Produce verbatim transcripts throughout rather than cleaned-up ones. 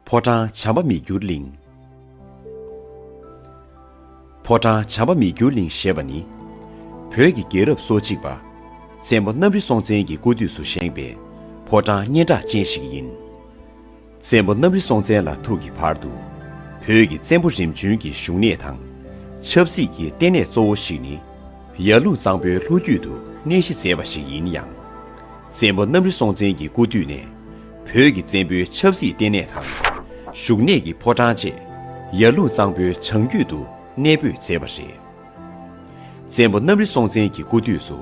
ཕོ་བྲང་བྱམས་པ་མི་འགྱུར་གླིང་། ཕོ་བྲང་བྱམས་པ་མི་འགྱུར་གླིང་ཞེས་པ་ནི། བོད་ཀྱི་རྒྱལ་རབས་སོ་གཅིག་པ། བཙན་པོ་གནམ་རི་སྲོང་བཙན་གྱི་སྐུ་དུས་སུ་བཞེངས་པའི་ཕོ་བྲང་སྙན་གྲགས་ཅན་ཞིག་ཡིན། བཙན་པོ་གནམ་རི་སྲོང་བཙན་ལ་ཐུག་གི་བར་དུ། བོད་ཀྱི་བཙན་པོ་རིམ་བྱོན་གྱི་བཞུགས་གནས་དང་། ཆབ་སྲིད་ཀྱི་ལྟེ་གནས་གཙོ་བོ་ཞིག་ནི། ཡར་ཀླུང་གཙང་པོའི་ལྷོ་རྒྱུད་དུ་གནས་གཞི་མཛད་པ་ཞིག་ཡིན་ཡང་། བཙན་པོ་གནམ་རི་སྲོང་བཙན་གྱི་སྐུ་དུས་ནས། བོད་ཀྱི་བཙན་པོའི་ཆབ་སྲིད་ལྟེ་གནས་དང་། བཞུགས་གནས་ཀྱི་ཕོ་བྲང་བཅས། ཡར་ཀླུང་གཙང་པོའི་བྱང་རྒྱུད་དུ་གནས་སྤོས་མཛད་པ་རེད། བཙན་པོ་གནམ་རི་སྲོང་བཙན་གྱི་སྐུ་དུས་སུ།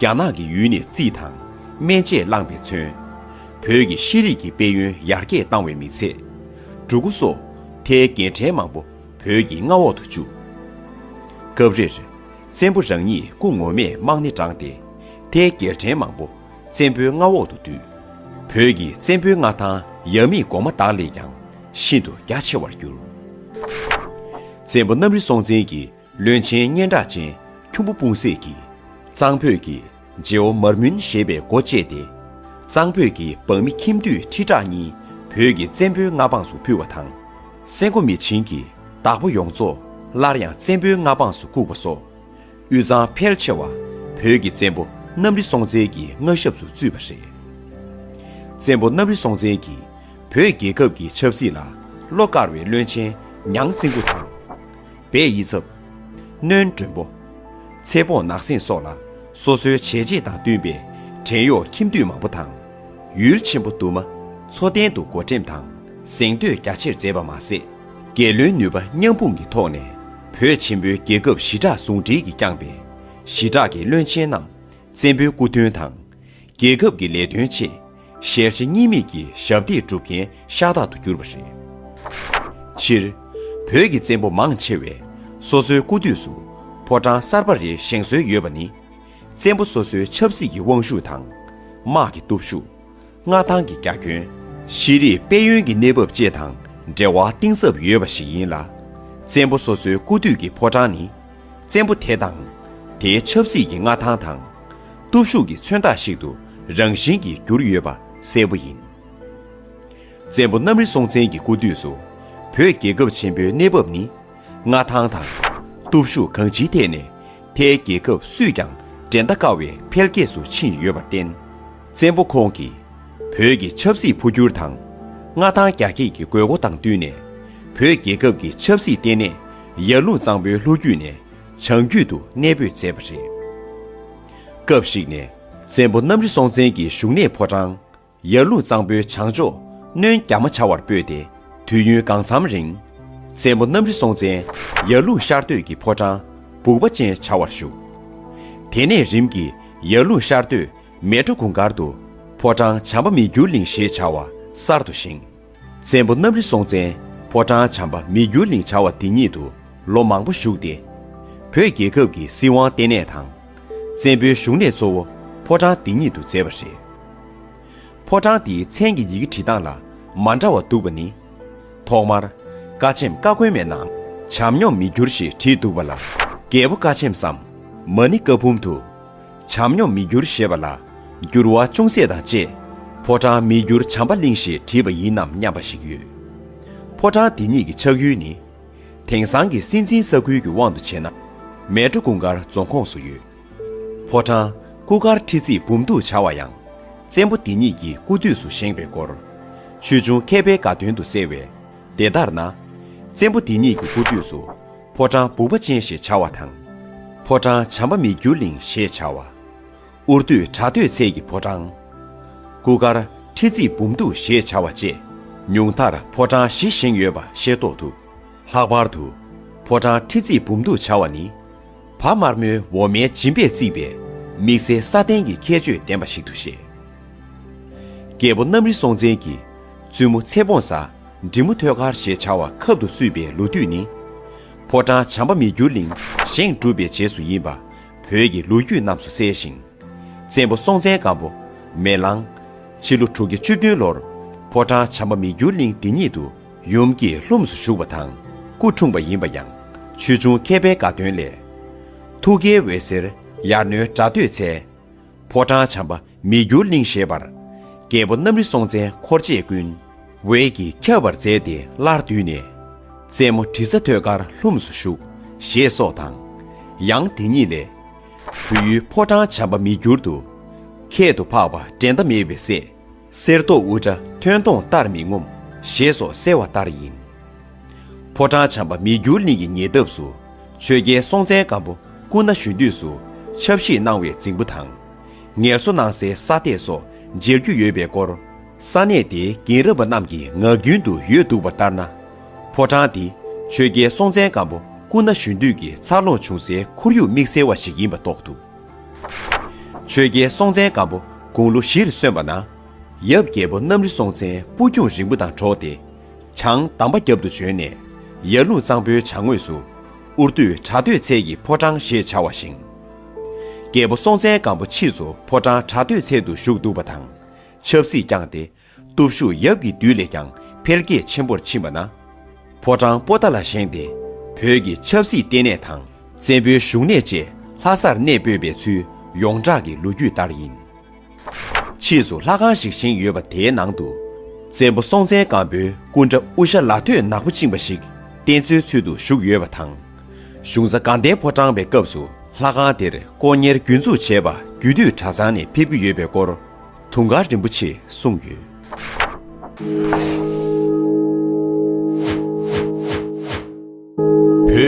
རྒྱ་ནག་གི་ཡུལ་ནས་རྩིས་དང་སྨན་དཔྱད་བླངས་པས་མཚོན། བོད་ཀྱི་ཤེས་རིག་གི་དཔལ་ཡོན་ཡར་རྒྱས་བཏང་བས་མི་ཚད། འབྲུ་གུ་སོགས་ཐལ་རྒྱལ་ཕྲན་མང་པོ་བོད་ཀྱི་མངའ་འོག་ཏུ་བཅུག་སྐབས་རེར། བཙན་པོ་རང་ཉིད་སྐུ་ངོ་མས་དམག་སྣེ་དྲངས་ཏེ། ཐལ་རྒྱལ་ཕྲན་མང་པོ་བཙན་པོའི་མངའ་འོག་ཏུ་བསྡུས། བོད་ཀྱི་བཙན་པོའི་མངའ་ཐང་ཡབ་མེས་གོང་མ་དག་ལས་ཀྱང་ཤིན་ཏུ་རྒྱ་ཆེ་བར་གྱུར། བཙན་པོ་གནམ་རི་སྲོང་བཙན་གྱི་བློན་ཆེན་སྙན་གྲགས་ཅན་ཁྱུང་པོ་སྤུངས་སད་ཀྱིས། གཙང་བོད་ཀྱི་རྗེ་བོ་མར་མུན་ཞེས་པའི་མགོ་བཅད་དེ། གཙང་བོད་ཀྱི་འབངས་མི་ཁྱིམ་དུད་ཁྲི་ཕྲག་གཉིས་བོད་ཀྱི་བཙན་པོའི་མངའ་འབངས་སུ་ཕུལ་བ་དང་། སེང་གོ་མི་ཆིང་གི་བདག་པོ་ཡོངས་རྫོགས་སླར་ཡང་བཙན་པོའི་མངའ་འབངས་སུ་བཀུག་པ་སོགས། དབུས་གཙང་ཕལ་ཆེ་བ་བོད་ཀྱི་བཙན་པོ་གནམ་རི་སྲོང་བཙན་གྱི་མངའ་ཞབས་སུ་བཙུད་པ་རེད། བཙན་པོ་གནམ་རི་སྲོང་བཙན་གྱིས་བོད་རྒྱལ་ཁབ་ཀྱི་ཆབ་སྲིད་ལ་བློ་དཀར་བའི་བློན་ཆེན་ཉང་བཙན་སྐུ་དང་། སྦས་ཡིད་ཚབ། སྣོན་མགྲོན་པོ། ཚེ་སྤོང་ནག་སེང་སོགས་ལ་སོ་སོའི་བྱས་རྗེས་དང་བསྟུན་པའི་བྲན་གཡོག་ཁྱིམ་དུད་མང་པོ་དང་། ཡུལ་ཆེན་པོ་དུ་མ་མཚོ་ལྡན་དུ་བགོ་འགྲེམས་དང་གཟེངས་བསྟོད་རྒྱ་ཆེར་མཛད་པ་མ་ཟད། རྒྱལ་བློན་ནུས་པ་མཉམ་སྤུངས་ཀྱི་ཐོག་ནས་བོད་ཆེན་པོའི་རྒྱལ་ཁབ་ཞི་དྲག་ཟུང་འབྲེལ་གྱིས་བསྐྱངས་པའི་ཞི་དྲག་གི་བློན་ཆེན་རྣམས་བཙན་པོའི་སྐུ་མདུན་དང་། རྒྱལ་ཁབ་ཀྱི་ལས་དོན་ཆེད་ཞལ་ཆེ་གཉིས་མེད་ཀྱི་ཞབས་འདེགས་སྒྲུབ་མཁན་ཤ་སྟག་ཏུ་གྱུར་པ་རེད། སྤྱིར། བོད་ཀྱི་བཙན་པོ་མང་ཆེ་བས་སོ་སོའི་སྐུ་དུས་སུ་ཕོ་བྲང་གསར་པ་རེ་བཞེངས་སྲོལ་ཡོད་པ་ནི། བཙན་པོ་སོ་སོའི་ཆབ་སྲིད་ཀྱི་དབང་ཤུགས་དང་། དམག་གི་སྟོབས་ཤུགས། མངའ་ཐང་གི་རྒྱ་ཁྱོན། ཤེས་རིག་དཔལ་ཡོན་གྱི་གནས་བབ་བཅས་དང་འབྲེལ་བ་གཏིང་ཟབ་ཡོད་པ་ཞིག་ཡིན་ལ། བཙན་པོ་སོ་སོའི་སྐུ་དུས་ཀྱི་ཕོ་བྲང་ནི། བཙན་པོ་དེ་དང་། དེའི་ཆབ་སྲིད་ཀྱི་མངའ་ཐང་དང་། སྟོབས་ཤུགས་ཀྱི་མཚོན་རྟགས་ཤིག་ཏུ་རང་བཞིན་གྱིས་གྱུར་ཡོད་པ་གསལ་པོ་ཡིན། བཙན་པོ་གནམ་རི་སྲོང་བཙན་གྱི་སྐུ་དུས་སུ། བོད་རྒྱལ་ཁབ་ཆེན་པོའི་གནས་བབ་ནི། མངའ་ཐང་དང་། སྟོབས་ཤུགས་གང་ཅིའི་ཐད་ནས། ཐའི་རྒྱལ་ཁབ་སུས་ཀྱང་འགྲན་ཟླ་དཀའ་བའི་འཕེལ་རྒྱས་སུ་ཕྱིན་ཡོད་པར་བརྟེན། བཙན་པོ་ཁོང་གིས། བོད་ཀྱི་ཆབ་སྲིད་འཕོ་འགྱུར་དང་། མངའ་ཐང་རྒྱ་སྐྱེད་ཀྱི་དགོས་མཁོ་དང་བསྟུན་ནས། བོད་རྒྱལ་ཁབ་ཀྱི་ཆབ་སྲིད་ལྟེ་གནས་ཡར་ཀླུང་གཙང་པོའི་ལྷོ་རྒྱུད་ནས་བྱང་རྒྱུད་དུ་གནས་སྤོས་མཛད་པ་རེད། སྐབས་ཤིག་ནས། བཙན་པོ་གནམ་རི་སྲོང་བཙན་གྱི་བཞུགས་གནས་ཕོ་བྲང་། ཡར་ཀླུང་གཙང་པོའི་བྱང་ཕྱོགས་སྣོན་རྒྱ་མ་བྱ་བར་སྤོས་ཏེ། དུས་ཡུན་གང་འཚམ་རིང་། བཙན་པོ་གནམ་རི་སྲོང་བཙན་ཡར་ཀླུང་ཤར་སྟོད་ཀྱི་ཕོ་བྲང་སྦུག་པ་ཅན་བྱ་བར་བཞུགས། དེ་ནས་རིམ་གྱིས་ཡར་ཀླུང་ཤར་སྟོད་མལ་གྲོ་གུང་དཀར་དུ་ཕོ་བྲང་བྱམས་པ་མི་འགྱུར་གླིང་ཞེས་བྱ་བ་གསར་དུ་བཞེངས། བཙན་པོ་གནམ་རི་སྲོང་བཙན་ཕོ་བྲང་བྱམས་པ་མི་འགྱུར་གླིང་བྱ་བ་འདི་ཉིད་དུ་ལོ་མང་པོ་བཞུགས་ཏེ། བོད་རྒྱལ་ཁབ་ཀྱི་སྲིད་དབང་ལྟེ་གནས་དང་། བཙན་པོའི་བཞུགས་གནས་གཙོ་བོ་ཕོ་བྲང་འདི་ཉིད་དུ་མཛད་པ་རེད། ཕོ་བྲང་འདིའི་མཚན་གྱི་ཡི་གེ་བྲིས་སྟངས་ལ་མ་འདྲ་བ་འདུག་པ་ནི། ཐོག་མར། ཀ་ཆེམས་ཀ་གོན་མའི་ནང་བྱམས་སྙོམས་མི་འགྱུར་ཞེས་བྲིས་འདུག་པ་ལ། རྒྱལ་པོ་ཀ་ཆེམས་སམ། མ་ཎི་ཀ་འབུམ་དུ། བྱམས་སྙོམས་མི་འགྱུར་ཞེས་པ་ལ། འགྱུར་བ་ཅུང་ཟད་དང་བཅས། ཕོ་བྲང་མི་འགྱུར་བྱམས་པ་གླིང་ཞེས་བྲིས་པ་ཡིན་ནམ་སྙམ་པ་ཞིག་ཡོད། ཕོ་བྲང་འདི་ཉིད་ཀྱི་ཆགས་ཡུལ་ནི། དེང་སང་གི་སྲིད་འཛིན་ས་ཁུལ་གྱི་དབང་དུ་བྱས་ན། མལ་གྲོ་གུང་དཀར་རྫོང་ཁོངས་སུ་ཡོད། ཕོ་བྲང་སྐུ་དཀར་ཁྲི་བརྩིགས་འབུམ་འདུག་བྱ་བ་ཡང་། བཙན་པོ་འདི་ཉིད་ཀྱི་སྐུ་དུས་སུ་བཞེངས་པའི་སྐོར། ཆོས་འབྱུང་མཁས་པའི་དགའ་སྟོན་དུ་གསལ་བས། དེ་ལྟར་ན། བཙན་པོ་འདི་ཉིད་ཀྱི་སྐུ་དུས་སུ། ཕོ་བྲང་སྦུག་པ་ཅན་ཞེས་བྱ་བ་དང་། ཕོ་བྲང་བྱམས་པ་མི་འགྱུར་གླིང་ཞེས་བྱ་བ། དབུར་སྟོད་བྲག་སྟོད་ཚལ་གྱི་ཕོ་བྲང་། སྐུ་དཀར་ཁྲི་བརྩིགས་འབུམ་འདུག་ཞེས་བྱ་བ་བཅས་ཉུང་མཐར་ཕོ་བྲང་བཞི་བཞེངས་ཡོད་པ་ཤེས་རྟོགས་ཐུབ། ལྷག་པར་དུ། ཕོ་བྲང་ཁྲི་བརྩིགས་འབུམ་འདུག་བྱ་བ་ནི། བ་དམར་མོའི་འོ་མའི་འཇིམ་པས་བརྩིགས་པའི་དམིགས་བསལ་སྲ་བརྟན་གྱི་ཁྱད་ཆོས་ལྡན་པ་ཞིག་ཏུ་བཤད། རྒྱལ་པོ་གནམ་རི་སྲོང་བཙན་གྱི་བཙུན་མོ་ཚེ་སྤོང་བཟའ་འབྲི་མོ་ཐོད་དཀར་ཞེས་བྱ་བ་ཁབ་ཏུ་བསུས་པའི་ལོ་དུས་ནི། ཕོ་བྲང་བྱམས་པ་མི་འགྱུར་གླིང་བཞེངས་གྲུབ་པའི་རྗེས་སུ་ཡིན་པ་བོད་ཀྱི་ལོ་རྒྱུས་རྣམས་སུ་གསལ་ཞིང་། བཙན་པོ་སྲོང་བཙན་སྒམ་པོ། མེ་གླང་། ཕྱི་ལོ་དྲུག་བརྒྱ་བཅུ་བདུན་ལོར་ཕོ་བྲང་བྱམས་པ་མི་འགྱུར་གླིང་འདི་ཉིད་དུ་ཡུམ་གྱི་ལྷུམས་སུ་ཞུགས་པ་དང་སྐུ་འཁྲུངས་པ་ཡིན་པ་ཡང་ཆོས་འབྱུང་མཁས་པའི་དགའ་སྟོན་ལས། ཐུགས་བསྐྱེད་འོད་ཟེར་ཡར་སྣོན་བྲག་སྟོད་ཚལ། ཕོ་བྲང་བྱམས་པ་མི་འགྱུར་གླིང་ཞེས་པར། རྒྱལ་པོ་གནམ་རི་སྲོང་བཙན་འཁོར་བཅས་ཀུན། ཝེ་གིས་ཁྱབ་པར་མཛད་དེ་སླར་འདུས་ནས། རྩེད་མོ་དྲི་ཟ་ཐོད་དཀར་ལྷུམས་སུ་ཞུགས། ཞེས་སོགས་དང་། ཡང་དེ་ཉིད་ལས། བོད་ཡུལ་ཕོ་བྲང་བྱམས་པ་མི་འགྱུར་དུ། ཁྱད་དུ་འཕགས་པ་འགྲན་ཟླ་མེད་པའི་སྲས། གསེར་མདོག་དབུ་སྐྲ་ཐོན་མདོག་ལྟར་མི་ངོམས། ཞེས་སོགས་གསལ་བ་ལྟར་ཡིན། ཕོ་བྲང་བྱམས་པ་མི་འགྱུར་གླིང་གི་ཉེ་འདབས་སུ། ཆོས་རྒྱལ་སྲོང་བཙན་སྒམ་པོ་སྐུ་ན་གཞོན་དུས་སུ་ཆབ་གཞིས་གནང་བའི་རྫིང་བུ་དང་། ངལ་གསོ་གནང་སའི་ས་སྟེགས་སོགས་མཇལ་རྒྱུ་ཡོད་པའི་སྐོར། ས་གནས་དེའི་རྒན་རབས་པ་རྣམས་ཀྱི་ངག་རྒྱུན་དུ་ཡོད་འདུག་པ་ལྟར་ན། ཕོ་བྲང་འདི་ཆོས་རྒྱལ་སྲོང་བཙན་སྒམ་པོ་སྐུ་ན་གཞོན་དུས་ཀྱི་འཚར་ལོངས་བྱུང་སའི་ཁོར་ཡུག་དམིགས་བསལ་བ་ཞིག་ཡིན་པ་རྟོགས་ཐུབ། ཆོས་རྒྱལ་སྲོང་བཙན་སྒམ་པོ་དགུང་ལོ་བཞིར་སོན་པ་ན། ཡབ་རྒྱལ་པོ་གནམ་རི་སྲོང་བཙན་སྤུ་གྱོང་རིང་པོ་དང་འགྲོགས་ཏེ། བྱང་དམ་པ་རྒྱབ་ཏུ་བྱོན་ནས། ཡར་ཀླུང་གཙང་པོའི་བྱང་ངོས་སུ། འུར་སྟོད་བྲག་སྟོད་ཚལ་གྱི་ཕོ་བྲང་ཞེས་བྱ་བ་བཞེངས། རྒྱལ་པོ་སྲོང་བཙན་སྒམ་པོ་ཕྱིས་སུ་ཕོ་བྲང་བྲག་སྟོད་ཚལ་དུ་བཞུགས་འདུག་པ་དང་། ཆབ་སྲིད་བསྐྱངས་ཏེ། སྟོབས་ཤུགས་ཡབ་ཀྱི་དུས་ལས་ཀྱང་འཕེལ་རྒྱས་ཆེན་པོར་ཕྱིན་པ་ན། ཕོ་བྲང་པོ་ཏཱ་ལ་བཞེངས་ཏེ། བོད་ཀྱི་ཆབ་སྲིད་ལྟེ་གནས་དང་། བཙན་པོའི་བཞུགས་གནས་བཅས་ལྷ་སར་གནས་སྤོས་པའི་ཚུལ་ཡོངས་གྲགས་ཀྱི་ལོ་རྒྱུས་ལྟར་ཡིན། ཕྱིས་སུ་ལྷ་ཁང་ཞིག་བཞེངས་ཡོད་པ་དེའི་ནང་དུ། བཙན་པོ་སྲོང་བཙན་སྒམ་པོའི་སྐུ་འདྲ་དབུ་ཞྭ་ལ་ཐོད་ནག་པོ་བཅིངས་པ་ཞིག་རྟེན་གཙོའི་ཚུལ་དུ་བཞུགས་ཡོད་པ་དང་། གཞུང་ས་དགའ་ལྡན་ཕོ་བྲང་པའི་སྐབས་སུ་ལྷ་ཁང་དེར་དཀོན་གཉེར་རྒྱུན་འཛུགས་བྱས་པ་རྒྱུད་སྟོད་གྲྭ་ཚང་ནས་ཕེབས་ཀྱི་ཡོད་པའི་སྐོར། དུང་དཀར་རིན་པོ་ཆེས་གསུངས་ཡོད།